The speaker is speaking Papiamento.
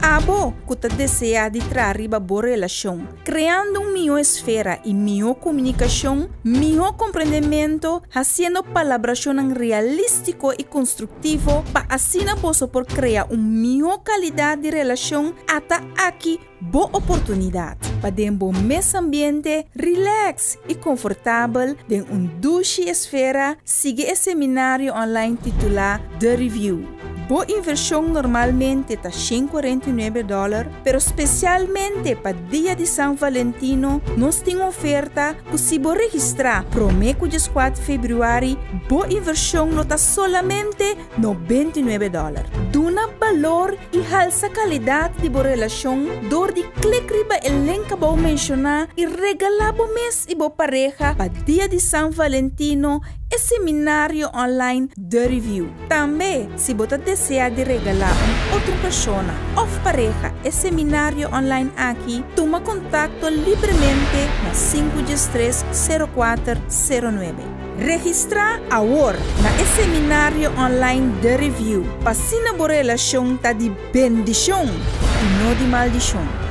Abo ku ta deseá di traha riba bo relashon, kreando un mihó esfera i mihó komunikashon, mihó komprendementu, hasiendo palabrashonnan realístiko i konstruktivo pa asina boso por krea un mihó kalidat di relashon, ata aki bo oportunidat pa den bo mes ambiente relax i konfortabel den un dushi esfera sigui e seminario online titulá The Review. Bo invershon normalmente ta 149 dòler, pero spesialmente pa Dia di San Valentino nos tin un oferta ku si bo registrá promé ku 14 febrüari, bo invershon lo ta solamente 99 dòler. Duna balor i halsa kalidat di bo relashon dor di klik riba e link abou menshoná i regalá bo mes i bo pareha pa Dia di San Valentino e seminario online The Review. Tambe, si bo ta deseá di regalá un otro persona òf pareha e seminario online aki, tuma kontakto libremente na 5 13 04 09. Registrá awor na e seminario online The Review pa asina bo relashon ta di bendishon i no di maldishon.